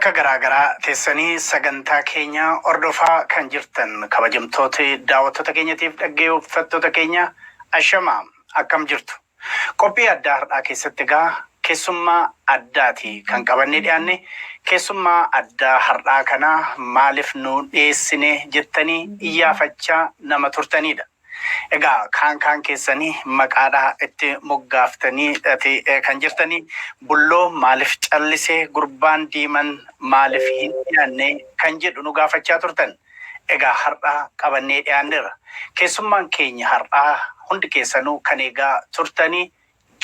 Bakka garaa garaa teessanii sagantaa keenya hordofaa kan jirtan kabajamtoota daawwattoota keenyatiif dhaggeeffattoota keenya, ashamaa, akkam jirtu? Qophii addaa har'aa keessatti egaa keessummaa addaati kan qabannee dhiyaanne. Keessummaa addaa har'aa kana maaliif nu dhiyeessine jettanii iyyaafachaa nama turtanidha. Egaa kaan kaan keessanii maqaadhaa itti moggaaftanii kan jirtanii, "Bulloo maaliif callisee? Gurbaan diiman maaliif hin dhiyaanne?" kan jedhu nu gaafachaa turtan. Egaa har'aa qabannee dhiyaanneerra. Keessummaan keenya har'aa hundi keessanuu kan eegaa turtanii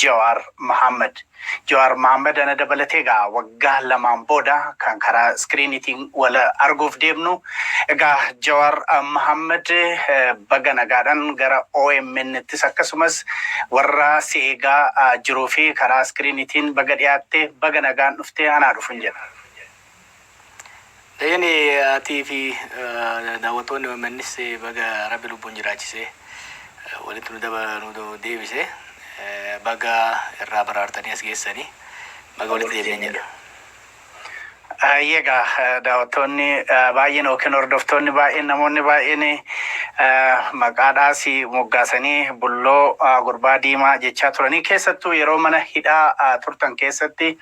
Jawaar Mohaammed. Jawaar Mohaammed ana dabalatee egaa waggaa 2n booda kan karaa iskiriiniitiin wal arguuf deemnu. Egaa Jawaar Mohaammed, baga nagaadhaan gara OMN'ttis akkasumas warra si eegaa jiruu fi karaa iskiriiniitiin baga dhiyaatte, baga nagaan dhuftee, anaa dhufun jedha. Dayyani, atii fi daawwattoonni OMNs baga Rabbi lubbuun jiraachisee walitti nu daba nu deebise, baga irraa baraartanii as geessanii, baga walitti deebineen jedha. Egaa daawwattoonni baay'een yookiin hordoftoonni baay'een, namoonni baay'een maqaadhaas moggaasanii "Bulloo", "Gurbaa diimaa" jechaa turanii. Keessattuu yeroo mana hidhaa turtan keessatti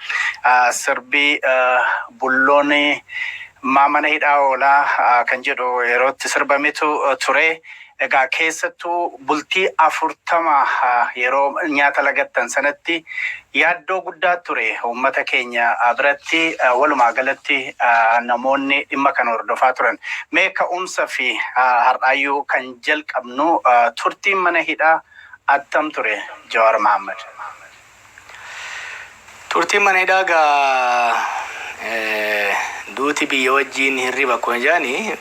sirbii "Bulloon maa mana hidhaa oolaa" kan jedhu yerootti sirbametu ture. Egaa keessattuu bultii 40 yeroo nyaata lagattan sanatti yaaddoo guddaa ture uummata keenya biratti, walumaa galatti namoonni dhimma kana hordofaa turan. Mee ka'umsa fi har'aayyuu kan jalqabnu, turtiin mana hidhaa attam ture, Jawaar Mohaammed? Turtiin mana hidhaa gaa, duuti biyya wajjiin hirriba akkuma jedhani,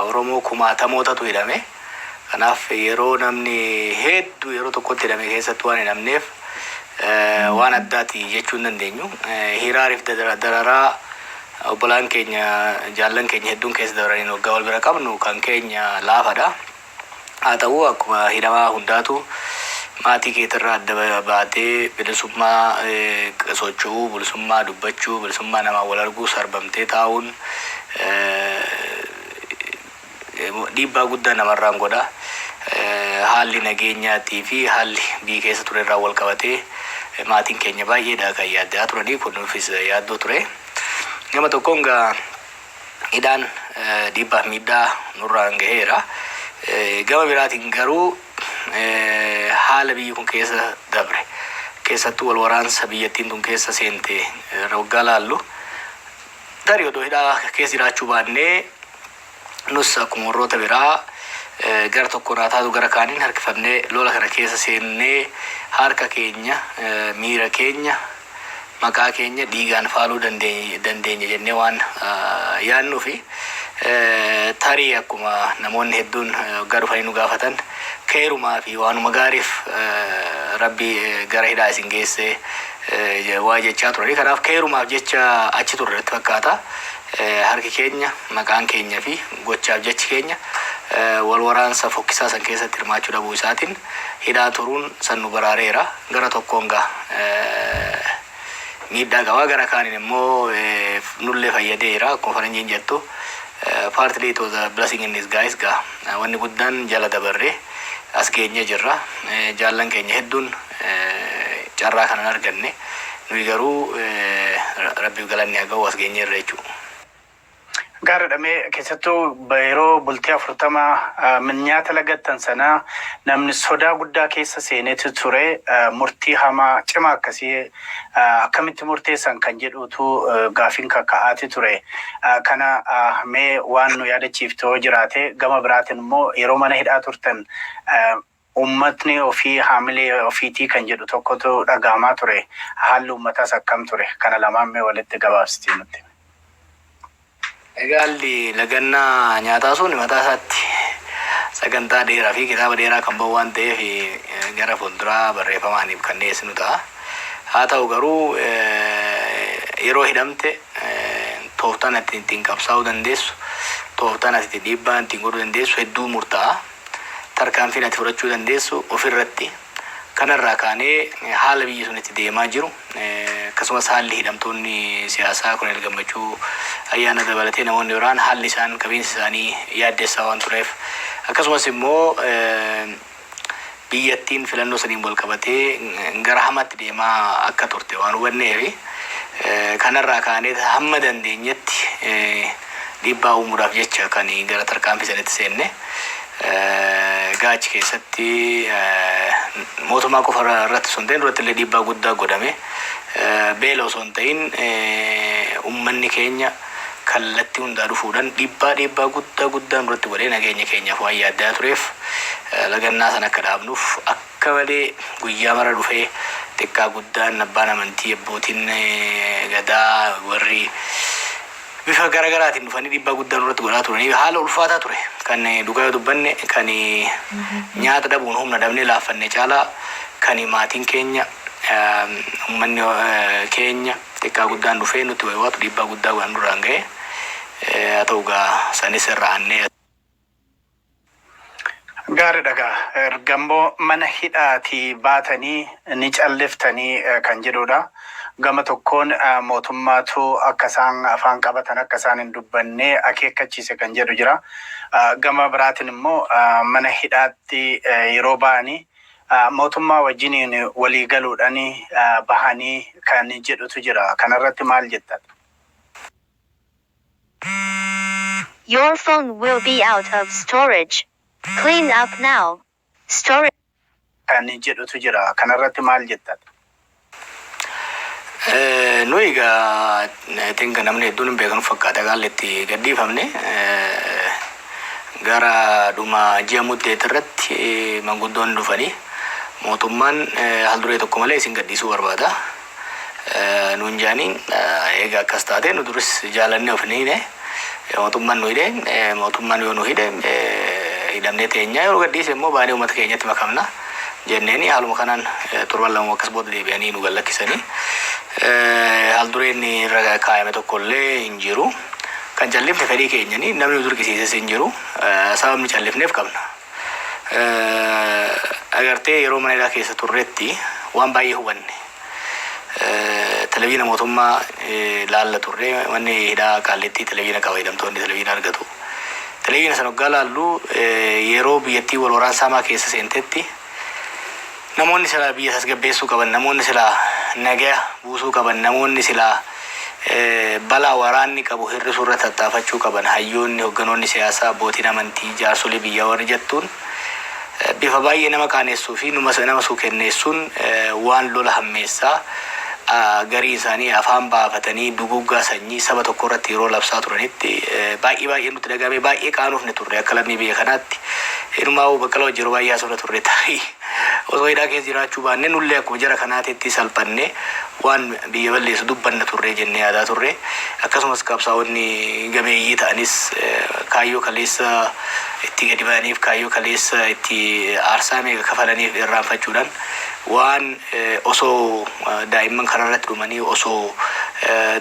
Oromoo kumaatamootatu hidhame. Kanaaf yeroo namni hedduu yeroo tokkotti hidhame keessatti waan hidhamneef waan addaati jechuu hin dandeenyu. Hiraariif dararaa obbolaan keenya, jaallan keenya hedduun keessa dabraniin waggaa wal bira qabnu kan keenya laafadha. Haa ta'u, akkuma hidhamaa hundaatu maatii keetirraa adda baatee bilisummaa socho'uu, bilisummaa dubbachuu, bilisummaa namaan wal arguu sarbamtee taa'uun dhiibbaa guddaa namarraan godha. Haalli nageenyaatii fi haalli biyya keessa ture irraa wal qabatee maatiin keenya baay'eedha kan yaaddaa turanii, kun nuufis yaaddoo ture. Nama tokkoon gaa hidhaan dhiibbaaf miidhaa nurraan gaheera. Gama biraatiin garuu haala biyyi kun keessa dabre, keessattuu wal waraansa biyyattiin tun keessa seente waggaa laallu, tarii odoo hidhaa keessa jiraachuu baannee nus akkuma warroota biraa gara tokkoon haa taatu gara kaaniin harkifamnee lola kana keessa seennee harka keenya, miira keenya, maqaa keenya dhiigaan faaluu dandeenya jennee waan yaadnuufi, tarii akkuma namoonni hedduun waggaa dhufanii nu gaafatan, keerumaa fi waanuma gaariif Rabbi gara hidhaa isin geesse waa jechaa turanii. Kanaaf keerumaaf jecha achi turre natti fakkaata. Harki keenya, maqaan keenya fi gochaaf jechi keenya wal waraansa fokkisaa san keessatti hirmaachuu dhabuu isaatiin hidhaa turuun san nu baraareera. Gara tokkoon gaa miidhaa qaba, gara kaaniin immoo nullee fayyadeera. Akkuma faranjiin jettu, "Partly it was a blessing in disguise." Gaa wanni guddaan jala dabarree as geenyee jirra. Jaallan keenya hedduun carraa kanan arganne, nuyi garuu Rabbiif galanni haa ga'u, as geenyeerra jechuudha. Gaariidha. Mee keessattuu yeroo bultii 40 nyaata lagattan sana namni sodaa guddaa keessa seenetu ture. Murtii hamaa cimaa akkasii akkamitti murteessan kan jedhutu gaafiin kakka'aati ture. Kana mee waan nu yaadachiiftu yoo jiraate, gama biraatiin immoo yeroo mana hidhaa turtan uummatni ofii haamilee ofiitii kan jedhu tokkotu dhagahamaa ture. Haalli uummataas akkam ture? Kana lamaan mee walitti gabaabsitii nutti. Egaa haalli lagannaa nyaataa sun mataa isaatti sagantaa dheeraa fi kitaaba dheeraa kan bahu waan ta'eef gara fuulduraa barreeffamaaniif kan dhiyeessinu ta'a. Haa ta'u garuu, yeroo hidhamte tooftaan ati ittiin qabsaa'uu dandeessu, tooftaan ati ittiin dhiibbaa ittiin godhuu dandeessu hedduu murtaa'a. Tarkaanfiin ati fudhachuu dandeessu ofirratti. Kanarraa kaanee haala biyyi sun itti deemaa jiru, akkasumas haalli hidhamtoonni siyaasaa Koloneel Gammachuu Ayyaana dabalatee namoonni biraan haalli isaan qabiinsi isaanii yaaddessaa waan tureef, akkasumas immoo biyyattiin filannoo saniin wal qabatee gara hamaatti deemaa akka turte waan hubanneef, kanarraa kaanee hamma dandeenyetti dhiibbaa uumuudhaaf jecha kan gara tarkaanfii sanitti seenne. Egaa achi keessatti mootummaa qofa irratti osoo hin ta'in duratti illee dhiibbaa guddaa godhame. Beela osoo hin ta'in uummanni keenya kallattii hundaa dhufuudhaan dhiibbaa guddaa guddaa nurratti godhee nageenya keenyaaf waan yaaddaa tureef, lagannaa sana akka dhaabnuuf akka malee guyyaa mara dhufee xiqqaa guddaan, abbaan amantii, abbootiin gadaa, warri bifa garaagaraatiin dhufanii dhiibbaa guddaa nurratti godhaa turanii haala ulfaataa ture. Kan dhugaa yoo dubbanne, kan nyaata dhabuun humna dhabnee laaffanne caalaa kan maatiin keenya, uummanni keenya xiqqaa guddaan dhufee nutti waywaatu dhiibbaa guddaa godhan duraan ga'e. Haa ta'u gaa, sanis irra aannee. Gaariidha gaa. Erga immoo mana hidhaatii baatanii ni calliftanii kan jedhudha. Gama tokkoon mootummaatu akka isaan afaan qabatan, akka isaan hin dubbanne akeekkachiise kan jedhu jira. Gama biraatiin immoo mana hidhaatti yeroo ba'anii mootummaa wajjiniin walii galuudhaan bahanii kan jedhutu jira. Kanarratti maal jettan? Your phone will be out of storage. Clean up now. Storage. Kan jedhutu jira. Kanarratti maal jettan? Nuyi egaa tinka namni hedduun hin beekanu fakkaata, haalli itti gadhiifamne gara dhuma ji'a Muddeet irratti manguddoonni dhufanii, mootummaan haal duree tokko malee isin gadhiisuu barbaada nuun jaanii. Egaa akkas taate, nu duris jaalannee of ni hidhe, mootummaan nu hidhe. Mootummaan yoo nu hidhe hidhamnee teenyaa, yoo gadhiise immoo baanee uummata keenyatti makamna jenneeni. Haaluma kanaan torban 2 akkas booda deebi'anii nu gallakkisanii. Haal dureen irra kaayame tokko illee hin jiru. Kan callifne fedhii keenyanii, namni nu dirqisiises hin jiru. Sababni callifneef qabna. Agartee, yeroo mana hidhaa keessa turretti waan baay'ee hubanne. Televiziyoona mootummaa laalla turre. Manni hidhaa Qaallittii televiziyoona qaba, hidhamtoonni televiziyoona argatu. Televiziyoona sana waggaa laallu, yeroo biyyattii wal waraansa hamaa keessa seentetti, namoonni silaa biyya tasgabbeessuu qaban, namoonni silaa nagaya buusuu qaban, namoonni silaa balaa waraanni qabu hir'isuu irratti tattaafachuu qaban, hayyoonni, hogganoonni siyaasaa, abbootiin amantii, jaarsolii biyyaa warri jettuun, bifa baay'ee nama qaanessuu fi nama suukenneessuun waan lola hammeessaa, garii isaanii afaan baafatanii duguggaa sanyii saba tokko irratti yeroo labsaa turanitti baay'ee baay'ee nutti dhagahame. Baay'ee qaanuufne turre akka lammii biyya kanaatti. Inumaa Baqqala wajjin yeroo baay'ee haasofna turre, tarii osoo hidhaa keessa jiraachuu baanne nullee akkuma jara kanaatitti salphanne waan biyya balleessu dubbanna turre jennee yaadaa turre. Akkasumas qabsaa'onni gameeyyii ta'anis kaayyoo kaleessa itti gadi ba'aniif, kaayyoo kaleessa itti aarsaa meeqa kafalaniif irraanfachuudhaan waan osoo daa'imman karaa irratti dhumanii, osoo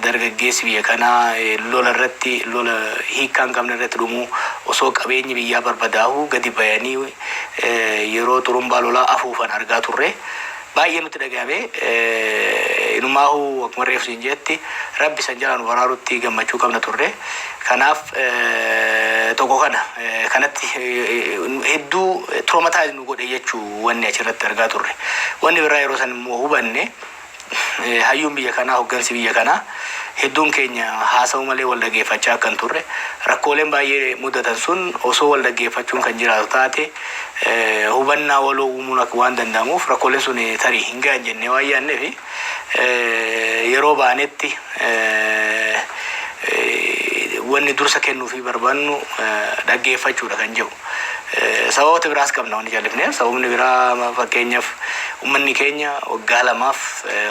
dargaggeessi biyya kanaa lola irratti, lola hiikkaa hin qabne irratti dhumuu, osoo qabeenyi biyyaa barbadaa'uu gadi bayanii yeroo xurumbaa lolaa afuufan argaa turre. Baay'ee nutti dhagahame. Inumaahu akkuma reefu siin jetti, Rabbi san jalaa nu baraarutti gammachuu qabna turre. Kanaaf tokko kana kanatti hedduu traumatize nu godhe jechuu wanni achirratti argaa turre. Wanni biraa yeroo san immoo hubanne, hayyuun biyya kanaa, hoggansi biyya kanaa hedduun keenya haasa'u malee wal dhaggeeffachaa akkan turre, rakkooleen baay'ee mudatan sun osoo wal dhaggeeffachuun kan jiraatu taate hubannaa waloo uumuun akka waan danda'amuuf rakkooleen sun tarii hin gahan jennee waan yaadneef, yeroo baanetti wanni dursa kennuufii barbaannu dhaggeeffachuudha kan jedhu. Sababoota biraas qabna wanni jallifneef. Sababni biraa, fakkeenyaaf, uummanni keenya waggaa 2f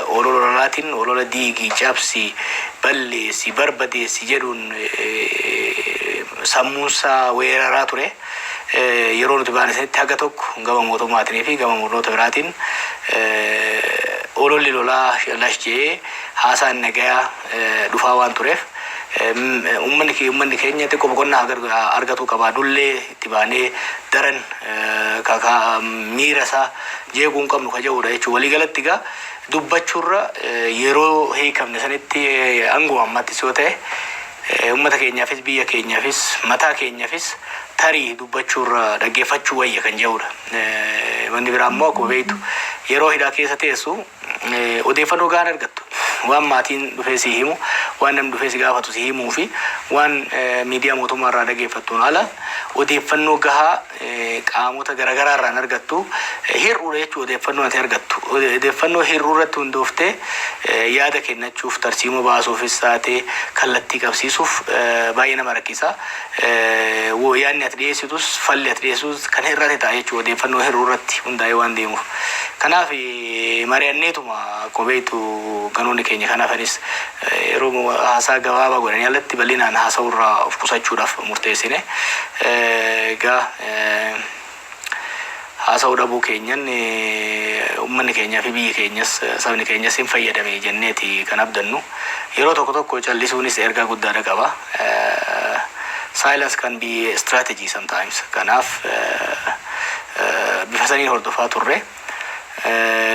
olola lolaatiin, olola diigii, cabsi, balleessi, barbadeessi jedhuun sammuunsaa weeraraa ture. Yeroo nuti baane sanitti haga tokko gama mootummaatiin fi gama murnoota biraatiin ololli lolaa lash jedhee haasaan nagayaa dhufaa waan tureef, uummanni keenya xiqqoo boqonnaa argatuu qaba. Dullee itti baanee daran miira isaa jeequu hin qabnu ka jedhudha jechuudha. Waliigalatti egaa dubbachuurra yeroo hiikamne sanitti hanguma ammattis yoo ta'e Uummata keenyaafis, biyya keenyaafis, mataa keenyaafis tarii dubbachuurra dhaggeeffachuu wayya kan jedhudha. Wanni biraa immoo, akkuma beektu, yeroo hidhaa keessa teessu odeeffannoo gahaan argattu. Waan maatiin dhufee si himu, waan namni dhufee si gaafatu si himuu fi waan miidiyaa mootummaa irraa dhageeffattuun ala odeeffannoo gahaa qaamota garaagaraa irraan argattu hir'uudha jechuudha odeeffannoo ati argattu. Odeeffannoo hir'uu irratti hundooftee yaada kennachuuf, tarsiimoo baasuufis taatee kallattii qabsiisuuf baay'ee nama rakkisa. Yaadni ati dhiyeessitus, falli ati dhiyeessitus kan hir'ate ta'a jechuudha, odeeffannoo hir'uu irratti hundaa'ee waan deemuuf. Kanaaf mari'anneetuma, akkuma beektu, ganoonni keenya kan hafanis yeroo haasaa gabaabaa godhanii alatti bal'inaan haasa'urraa of qusachuudhaaf murteessine. Egaa haasa'uu dhabuu keenyan uummanni keenyaa fi biyyi keenyas, sabni keenyas hin fayyadame jenneeti kan abdannu. Yeroo tokko tokko callisuunis ergaa guddaadha qaba. Silence can be a strategy sometimes. Kanaaf bifa saniin hordofaa turre.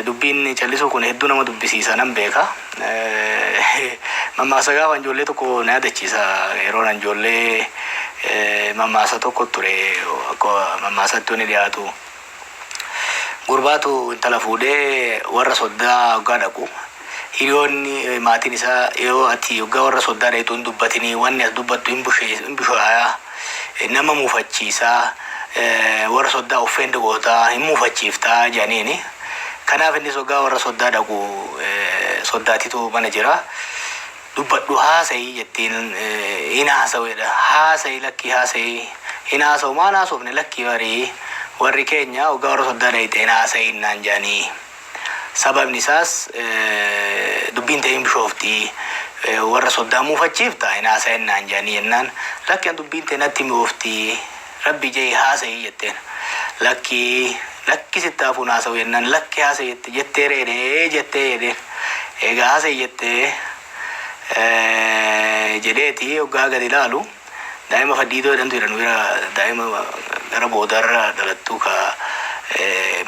Dubbiin callisuu kun hedduu nama dubbisiisa, nan beeka. Mammaaksa gaafa ijoollee tokko na yaadachiisa. Yeroo nan ijoollee mammaaksa tokko ture, akka mammaasatti wanni dhiyaatu. Gurbaatu intala fuudhee warra soddaa hoggaa dhaqu, hiriyoonni, maatiin isaa, "Yoo ati hoggaa warra soddaa dhaqxu hin dubbatinii, wanni as dubbattu hin bushaayaa, nama muufachiisaa, warra soddaa offend gootaa, hin muufachiiftaa," jedhaniini. Kanaaf innis hoggaa warra soddaa dhaqu, soddaatitu mana jira. "Dubbadhu, haasa'ii," jettiin. "Hin haasa'u," jedha. "Haasa'ii, lakkii, haasa'ii." "Hin haasa'u, maan haasofne?" "Lakkii, barii warri keenya hoggaa warra soddaa dhaqxe hin haasa'iin naan jedhanii. Sababni isaas dubbiin ta'e hin bishoofti. Warra soddaa muufachiifta, hin haasa'in naan jedhanii," jennaan, "Lakki, an dubbiin ta'e natti mi'oofti. Rabbi jee, haasa'ii," jetteen. "Lakkii, lakki, sitti hafuun haasa'u," jennaan, "Lakki, haasa'ii jette jettee reedee jettee," jedheen. "Egaa haasa'ii jettee," jedheeti hoggaa gadi ilaalu, daa'ima faddiidoo jedhamtu jedhan bira, daa'ima gara boodarra dhalattu, ka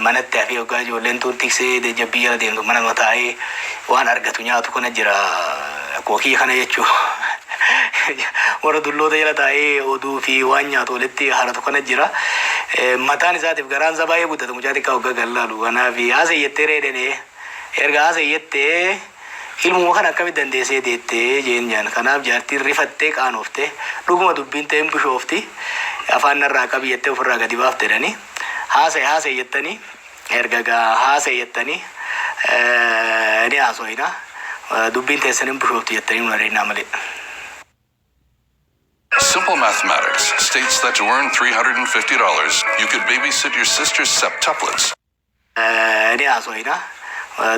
manatti hafee hoggaa ijoolleen tun tiksee jabbii jala deemtu mana taa'ee waan argatu nyaatu kana jira, akkuma kiyya kana jechuu, warra dulloota jala taa'ee oduu fi waan nyaatu walitti haratu kana jira. Mataan isaatiif garaan isaa baay'ee guddata mucaa xiqqaa hoggaa gallaalu. Kanaaf "Haasa'ii jettee reedhee, erga haasa'ii jettee ilmuma kana akkamitti dandeessee deettee?" jeen jaan. Kanaaf jaartiin rifattee qaanoftee, "Dhuguma dubbiin ta'e hin bishoofti, afaan narraa qabi," jettee ofirraa gadi baafte jedhanii. "Haasa'e, haasa'e," jettanii, erga gaa "haasa'e" jettanii, ni haasofina. Dubbiin teessan hin bishoofti jettanii nu areennaa malee. Simple mathematics states that to earn $350, you could babysit your sister's septuplets. Ni haasofina.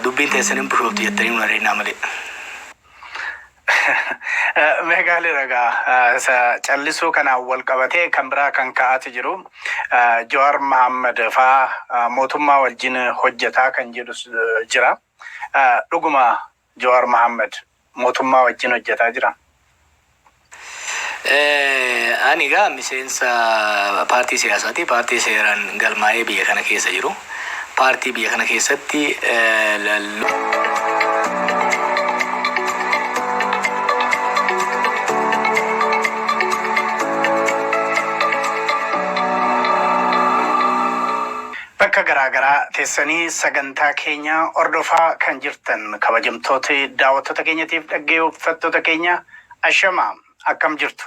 Dubbiin teessan hin bishoofti jettanii nu areennaa malee. Meegaalee ragaa isa callisuu kanaan wal qabatee kan biraa kan ka'aati jiru, Jawaar Mahammad fa'aa mootummaa wajjin hojjetaa kan jedhus jira. Dhuguma Jawaar Mahammad mootummaa wajjin hojjetaa jira? Ani egaa miseensa paartii siyaasaati. Paartii seeraan galmaa'ee biyya kana keessa jiru. Paartii biyya kana keessatti Bakka garaa garaa teessanii sagantaa keenya hordofaa kan jirtan, kabajamtoota daawwattoota keenyatiif dhaggeeffattoota keenya, ashama, akkam jirtu?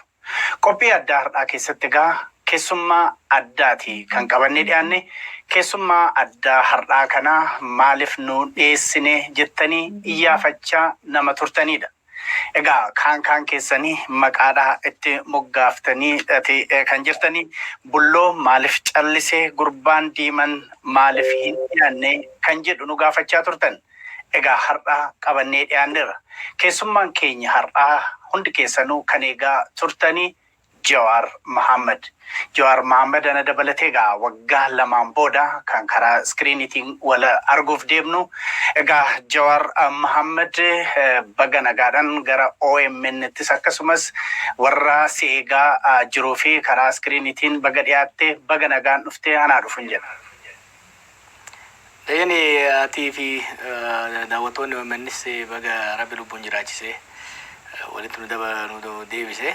Qophii addaa har'aa keessatti egaa keessummaa addaati kan qabannee dhiyaanne. Keessummaa addaa har'aa kana maaliif nu dhiyeessine jettanii iyyaafachaa nama turtanidha. Egaa kaan kaan keessanii maqaadhaa itti moggaaftanii kan jirtanii, "Bulloo maaliif callisee? Gurbaan diiman maaliif hin dhiyaanne?" kan jedhu nu gaafachaa turtan. Egaa har'aa qabannee dhiyaanneerra. Keessummaan keenya har'aa hundi keessanuu kan eegaa turtanii Jawaar Mahammad. Jawaar Mahammad ana dabalatee egaa waggaa 2n booda kan karaa iskiriiniitiin wal arguuf deemnu. Egaa Jawaar Mahammad, baga nagaadhaan gara OMN'ttis akkasumas warra si eegaa jiruu fi karaa iskiriiniitiin baga dhiyaatte, baga nagaan dhuftee, anaa dhufun jedha. Dayyani, atii fi daawwattoonni OMNs baga Rabbi lubbuun jiraachisee Walitti nu daba nu deebise.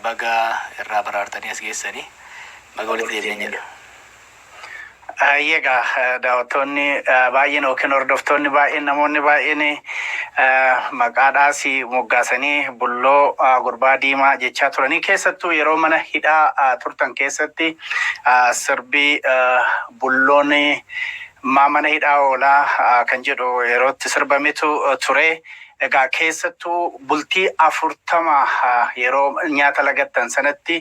Baga irraa baraartanii as geessanii, baga walitti deebineen jedha. Egaa daawwattoonni baay'een yookiin hordoftoonni baay'een, namoonni baay'een maqaadhaas moggaasanii Bulloo gurbaa diimaa jechaa turanii. Keessattuu yeroo mana hidhaa turtan keessatti sirbii "Bulloon maa mana hidhaa oolaa" kan jedhu yerootti sirbametu ture. Egaa keessattuu bultii 40 yeroo nyaata lagattan sanatti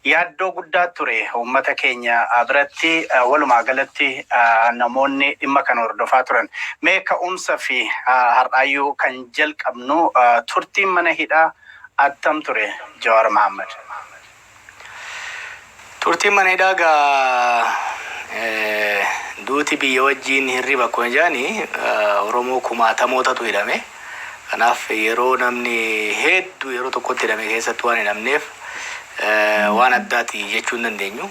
yaaddoo guddaa ture uummata keenya biratti, walumaa galatti namoonni dhimma kana hordofaa turan. Mee ka'umsa fi har'aayyuu kan jalqabnu, turtiin mana hidhaa attam ture, Jawaar Mahammad? Turtiin mana hidhaa gaa, duuti biyya wajjiin hirriba akkuma jedhani, Oromoo kumaatamootatu hidhame. Kanaaf yeroo namni hedduu yeroo tokkotti hidhame keessatti waan hidhamneef waan addaati jechuu hin dandeenyu.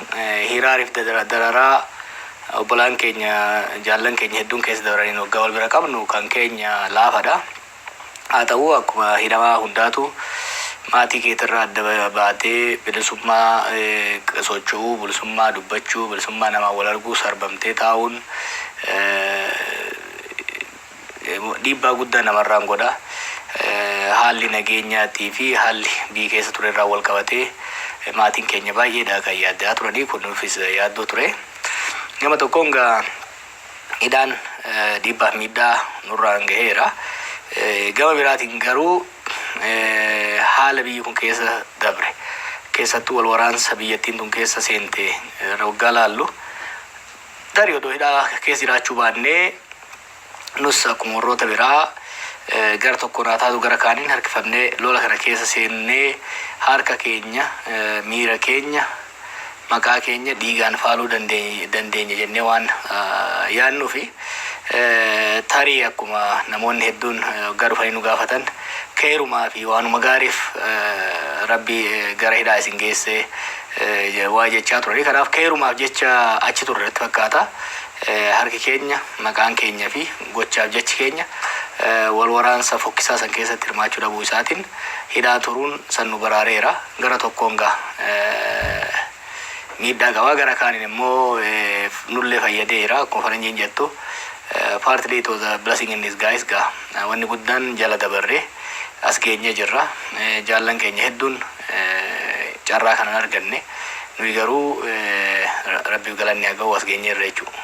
Hiraariif dararaa obbolaan keenya, jaallan keenya hedduun keessa dabraniin waggaa wal bira qabnu kan keenya laafadha. Haa ta'u, akkuma hidhamaa hundaatu maatii keetirraa adda baatee bilisummaa socho'uu, bilisummaa dubbachuu, bilisummaa namaan wal arguu sarbamtee taa'uun dhiibbaa guddaa namarraan godha. Haalli nageenyaatii fi haalli biyya keessa ture irraa wal qabatee maatiin keenya baay'eedha kan yaaddaa turanii, kun nuufis yaaddoo ture. Nama tokkoon gaa hidhaan dhiibbaaf miidhaa nurraan gaheera. Gama biraatiin garuu haala biyyi kun keessa dabre, keessattuu wal waraansa biyyattiin tun keessa seente waggaa laallu, tarii odoo hidhaa keessa jiraachuu baannee nus akkuma warroota biraa gara tokkoon haa taatu gara kaaniin harkifamnee lola kana keessa seennee harka keenya, miira keenya, maqaa keenya dhiigaan faaluu dandeenya jennee waan yaadnuufi, tarii akkuma namoonni hedduun waggaa dhufanii nu gaafatan, keerumaa fi waanuma gaariif Rabbi gara hidhaa isin geesse waa jechaa turanii. Kanaaf keerumaaf jecha achi turre natti fakkaata. Harki keenya, maqaan keenya fi gochaaf jechi keenya wal waraansa fokkisaa san keessatti hirmaachuu dhabuu isaatiin hidhaa turuun san nu baraareera. Gara tokkoon gaa miidhaa qaba, gara kaaniin immoo nullee fayyadeera. Akkuma faranjiin jettu, "Partly it was a blessing in disguise." Gaa wanni guddaan jala dabarree as geenyee jirra. Jaallan keenya hedduun carraa kanan arganne, nuyi garuu Rabbiif galanni haa ga'u, as geenyeerra jechuudha.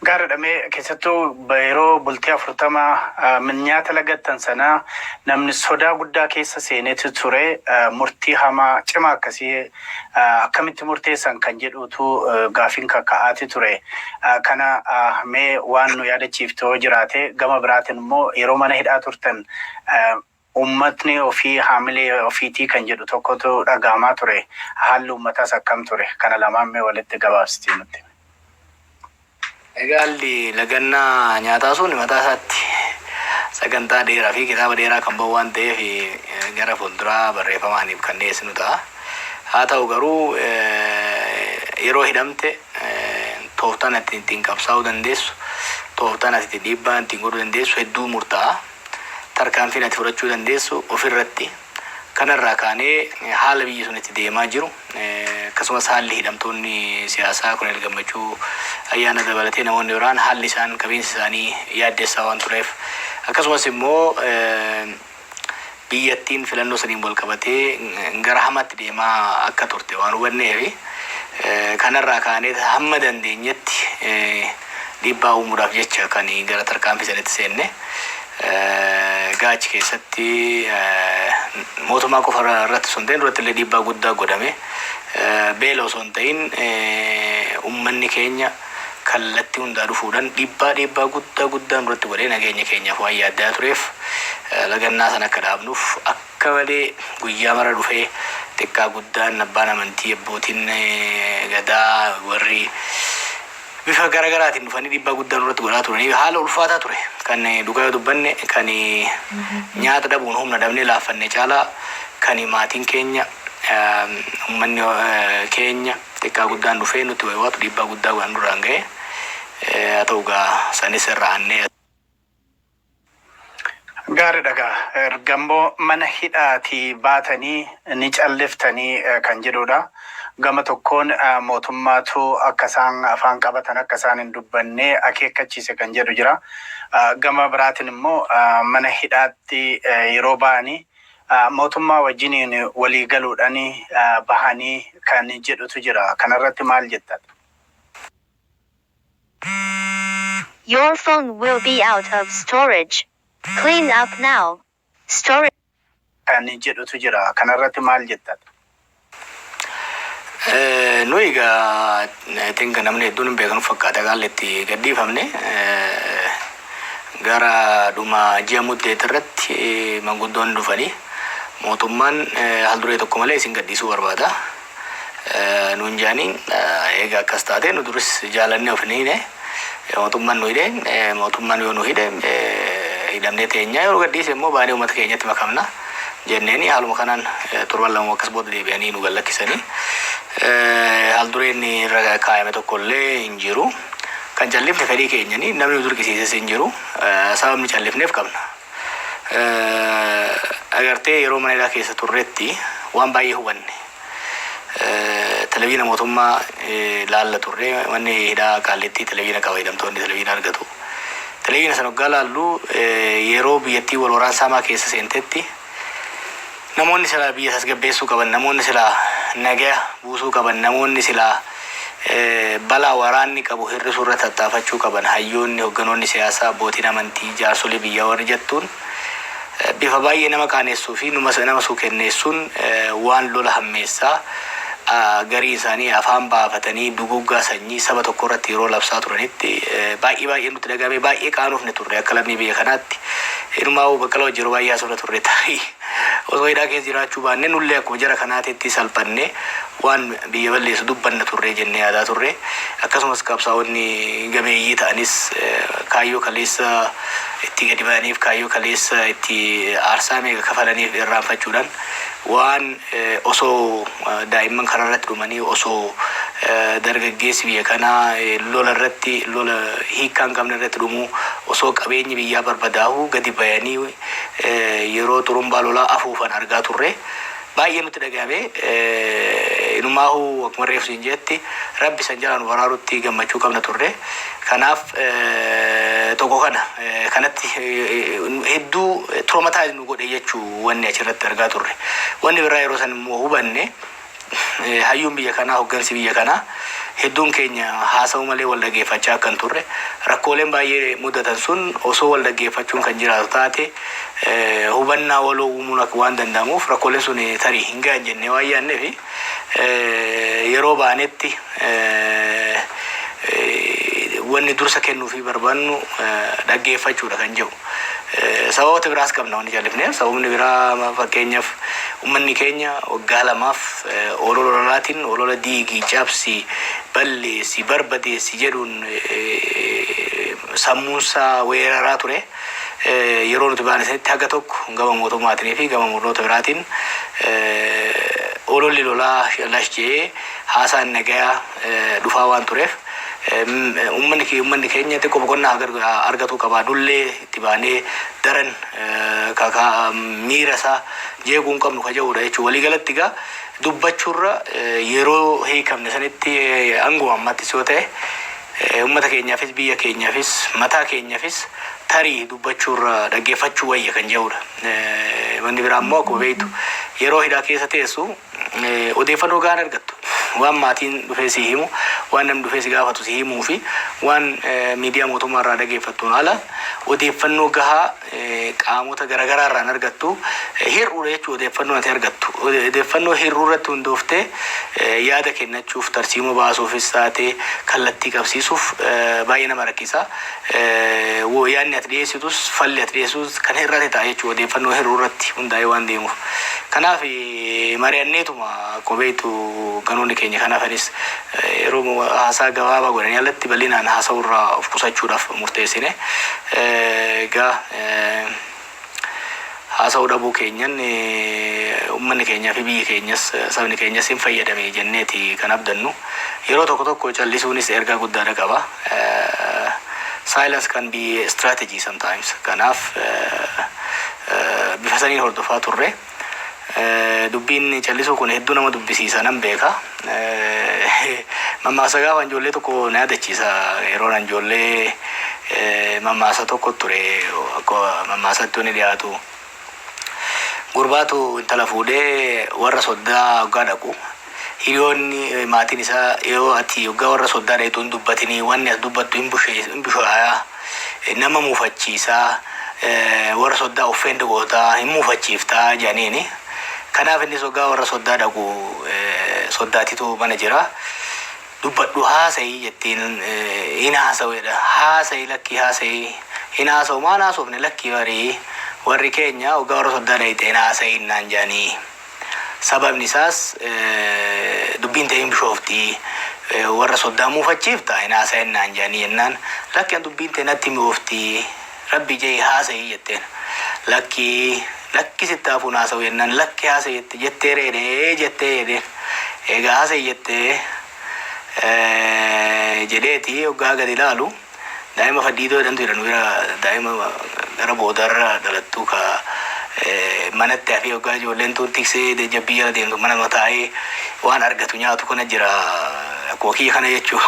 Gaariidha. Mee keessattuu yeroo bultii 40 nyaata lagattan sana namni sodaa guddaa keessa seenetu ture. Murtii hamaa cimaa akkasii akkamitti murteessan kan jedhutu gaafiin kakka'aati ture. Kana mee waan nu yaadachiiftu yoo jiraate, gama biraatiin immoo yeroo mana hidhaa turtan uummatni ofii haamilee ofiitii kan jedhu tokkotu dhagahamaa ture. Haalli uummataas akkam ture? Kana lamaan mee walitti gabaabsitii nutti. Egaa haalli lagannaa nyaataa sun mataa isaatti sagantaa dheeraa fi kitaaba dheeraa kan bahu waan ta'eef gara fuulduraa barreeffamaaniif kan dhiyeessinu ta'a. Haa ta'u garuu, yeroo hidhamte tooftaan ati ittiin qabsaa'uu dandeessu, tooftaan ati ittiin dhiibbaa ittiin godhuu dandeessu hedduu murtaa'a. Tarkaanfiin ati fudhachuu dandeessu ofirratti. Kanarraa kaanee haala biyyi sun itti deemaa jiru, akkasumas haalli hidhamtoonni siyaasaa Koloneel Gammachuu Ayyaana dabalatee namoonni biraan haalli isaan qabiinsi isaanii yaaddessaa waan tureef, akkasumas immoo biyyattiin filannoo saniin wal qabatee gara hamaatti deemaa akka turte waan hubanneef, kanarraa kaanee hamma dandeenyetti dhiibbaa uumuudhaaf jecha kan gara tarkaanfii sanitti seenne. Egaa achi keessatti mootummaa qofa irratti osoo hin ta'in duratti illee dhiibbaa guddaa godhame. Beela osoo hin ta'in uummanni keenya kallattii hundaa dhufuudhaan dhiibbaa guddaa guddaa nurratti godhee nageenya keenyaaf waan yaaddaa tureef, lagannaa sana akka dhaabnuuf akka malee guyyaa mara dhufee xiqqaa guddaan, abbaan amantii, abbootiin gadaa, warri bifa garaagaraatiin dhufanii dhiibbaa guddaa nurratti godhaa turanii haala ulfaataa ture. Kan dhugaa yoo dubbanne, kan nyaata dhabuun humna dhabnee laaffanne caalaa kan maatiin keenya, uummanni keenya xiqqaa guddaan dhufee nutti waywaatu dhiibbaa guddaa godhan duraan ga'e. Haa ta'u gaa, sanis irra aannee. Gaariidha gaa. Ergammoo mana hidhaatii baatanii ni calliftanii kan jedhudha. Gama tokkoon mootummaatu akka isaan afaan qabatan, akka isaan hin dubbanne akeekkachiise kan jedhu jira. Gama biraatiin immoo mana hidhaatti yeroo ba'anii mootummaa wajjiniin walii galuudhaan bahanii kan jedhutu jira. Kanarratti maal jettan? Your phone will be out of storage. Clean up now. Storage. Kan jedhutu jira. Kanarratti maal jettan? Nuyi egaa, I think, namni hedduun hin beekanu fakkaata, Qaallitti gadhiifamne gara dhuma ji'a Muddeet irratti manguddoon dhufanii, mootummaan haal duree tokko malee isin gadhiisuu barbaada nuun jaanii. Egaa akkas taate, nu duris jaalannee of hin hiine. Mootummaan nu hidhe. Mootummaan yoo nu hidhe hidhamnee teenya, yoo nu gadhiise immoo baanee uummata keenyatti makamna jenneeni. Haaluma kanaan torban 2 akkas booda deebi'anii nu gallakkisanii. Haal dureen irra kaayame tokko illee hin jiru. Kan callifne fedhii keenyani, namni nu dirqisiises hin jiru. Sababni callifneef qabna. Agartee, yeroo mana hidhaa keessa turretti waan baay'ee hubanne. Televizyina mootummaa laalla turre. Manni hidhaa Qaallittii televizyina qaba, hidhamtoonni televizyina argatu. Televizyina sana hoggaa laallu, yeroo biyyattii wal waraansa hamaa keessa seentetti, namoonni silaa biyya tasgabbeessuu qaban, namoonni silaa nagaya buusuu qaban, namoonni silaa balaa waraanni qabu hir'isuu irratti tattaafachuu qaban, hayyoonni, hogganoonni siyaasaa, abbootiin amantii, jaarsolii biyyaa warri jettuun, bifa baay'ee nama qaaneessuu fi nama suukenneessuun waan lola hammeessaa, garii isaanii afaan baafatanii duguggaa sanyii saba tokko irratti yeroo labsaa turanitti baay'ee baay'ee nutti dhagahame. Baay'ee qaanofne turre akka lammii biyya kanaatti. Inumaa Baqqalaa wajjin yeroo baay'ee haasofna turre, tarii osoo hidhaa keessa jiraachuu baanne nullee akkuma jara kanaatitti salphanne waan biyya balleessu dubbanna turre jennee yaadaa turre. Akkasumas qabsaa'onni gameeyyii ta'anis kaayyoo kaleessa itti gadi ba'aniif, kaayyoo kaleessa itti aarsaa meeqa kafalaniif irraanfachuudhaan, waan osoo daa'imman karaa irratti dhumanii, osoo dargaggeessi biyya kanaa lola irratti, lola hiikkaa hin qabne irratti dhumuu, osoo qabeenyi biyyaa barbadaa'uu gadi bayanii yeroo xurumbaa lolaa afuufan argaa turre. Baay'ee nutti dhagahame. Inumaahu akkuma reefu siin jetti, Rabbi san jalaa nu baraarutti gammachuu qabna turre. Kanaaf tokko kana kanatti hedduu traumatize nu godhe jechuu wanni achirratti argaa turre. Wanni biraa yeroo san immoo hubanne, hayyuun biyya kanaa, hoggansi biyya kanaa hedduun keenya haasa'u malee wal dhaggeeffachaa akka hin turre, rakkooleen baay'ee mudatan sun osoo wal dhaggeeffachuun kan jiraatu taate hubannaa waloo uumuun akka waan danda'amuuf rakkooleen sun tarii hin gahan jennee waan yaadneef, yeroo baanetti wanni dursa kennuufii barbaannu dhaggeeffachuudha kan jedhu. Sababoota biraas qabna wanni jallifneef. Sababni biraa, fakkeenyaaf, uummanni keenya waggaa 2f olola lolaatiin, olola diigii, cabsi, balleessi, barbadeessi jedhuun sammuunsaa weeraraa ture. Yeroo nuti baane sanitti haga tokko gama mootummaatiin fi gama murnoota biraatiin ololli lolaa lash jedhee haasaan nagayaa dhufaa waan tureef, uummanni keenya xiqqoo boqonnaa argatuu qaba. Nullee itti baanee daran miira isaa jeequu hin qabnu ka jedhudha jechuudha. Waliigalatti egaa dubbachuurra yeroo hiikamne sanitti hanguma ammattis yoo ta'e uummata keenyaafis, biyya keenyaafis, mataa keenyaafis tarii dubbachuurra dhaggeeffachuu wayya kan jedhudha. Wanni biraa immoo, akkuma beektu, yeroo hidhaa keessa teessu odeeffannoo gahaan argattu. Waan maatiin dhufee si himu, waan namni dhufee si gaafatu si himuu fi waan miidiyaa mootummaa irraa dhageeffattuun ala odeeffannoo gahaa qaamota garaagaraa irraan argattu hir'uudha jechuudha odeeffannoo ati argattu. Odeeffannoo hir'uu irratti hundooftee yaada kennachuuf, tarsiimoo baasuufis taate kallattii qabsiisuuf baay'ee nama rakkisa. Yaadni ati dhiyeessitus, falli ati dhiyeessitus kan hir'ate ta'a jechuudha, odeeffannoo hir'uu irratti hundaa'ee waan deemuuf. Kanaaf mari'anneetuma, akkuma beektu ganoonni keenya kanaafanis yeroo haasaa gabaabaa godhanii alatti bal'inaan haasa'urraa of qusachuudhaaf murteessine. Egaa haasa'uu dhabuu keenyan uummanni keenyaa fi biyyi keenyas, sabni keenyas hin fayyadame jenneeti kan abdannu. Yeroo tokko tokko callisuunis ergaa guddaadha qaba. Silence can be a strategy sometimes. Kanaaf saniin hordofaa turre. Dubbiin callisuu kun hedduu nama dubbisiisa nan beeka. Mammaasa gaafa ijoollee tokko na yaadachiisa. Yeroo ijoollee mammaasa tokko ture, akka mammaasatti wanni dhiyaatu. Gurbaatu intala fuudhee warra soddaa hoggaa dhaqu, hiriyoonni maatiin isaa, "Yoo ati hoggaa warra soddaa dhaqxu hin dubbatinii, wanni as dubbattu hin bushaayaa, nama muufachiisaa, warra soddaa offend gootaa, hin muufachiiftaa," jedhaniini. Kanaaf innis hoggaa warra soddaa dhaqu, soddaatitu mana jira. "Dubbadhu, haasa'ii," jettiin. "Hin haasa'u," jedha. "Haasa'ii, lakkii, haasa'ii." "Hin haasa'u, maan haasofne?" "Lakkii, barii warri keenya hoggaa warra soddaa dhaqxe hin haasa'iin naan jedhanii. Sababni isaas dubbiin ta'e hin bishoofti. Warra soddaa muufachiifta, hin haasa'in naan jedhanii," jennaan, "Lakki, an dubbiin ta'e natti mi'oofti. Rabbi jee haasa'ii," jetteen. "Lakkii, lakki, sitti hafuun haasa'u," jennaan, "Lakki, haasa'ii jette jettee reedee jettee," jedheen. "Egaa haasa'ii jettee," jedheeti hoggaa gadi ilaalu, daa'ima faddiidoo jedhamtu jedhan bira, daa'ima gara boodarra dhalattu, ka manatti hafee hoggaa ijoolleen tun tiksee jabbii jala deemtu mana taa'ee waan argatu nyaatu kana jira, akkuma kiyya kana jechuu,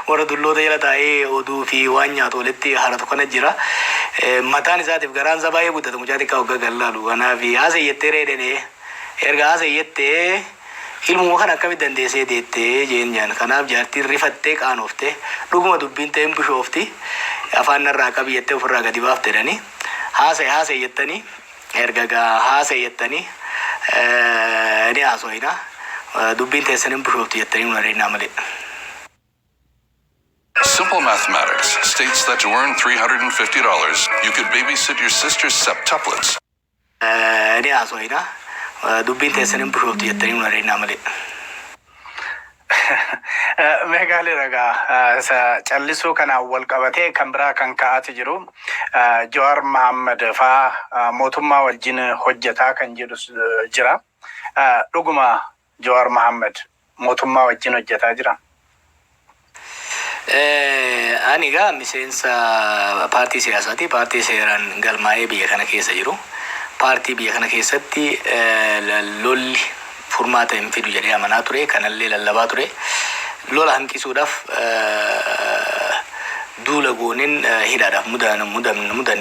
warra dulloota jala taa'ee oduu fi waan nyaatu walitti haratu kana jira. Mataan isaatiif garaan isaa baay'ee guddata mucaa xiqqaa hoggaa gallaalu. Kanaaf "Haasa'ii jettee reedhee, erga haasa'ii jettee ilmuma kana akkamitti dandeessee deettee?" jeen jaan. Kanaaf jaartiin rifattee qaanoftee, "Dhuguma dubbiin ta'e hin bishoofti, afaan narraa qabi," jettee ofirraa gadi baafte jedhanii. "Haasa'e, haasa'e," jettanii, erga gaa haasa'e jettanii ni haasofina. Dubbiin teessan hin bishoofti jettanii nu areennaa malee. Simple mathematics states that to earn $350, you could babysit your sister's septuplets. Ni haasofina. Dubbiin teessan hin bishoofti jettanii nu areennaa malee. Meegaalee ragaa isa callisuu kanaan wal qabatee kan biraa kan ka'aati jiru, Jawaar Mahammad fa'aa mootummaa wajjin hojjetaa kan jedhus jira. Dhuguma Jawaar Mahammad mootummaa wajjin hojjetaa jira? Ani egaa miseensa paartii siyaasaati. Paartii seeraan galmaa'ee biyya kana keessa jiru. Paartii biyya kana keessatti lolli furmaata hin fidu jedhee amanaa ture. Kanallee lallabaa ture. Lola hanqisuudhaaf duula gooneen hidhaadhaaf mudan mudan mudan.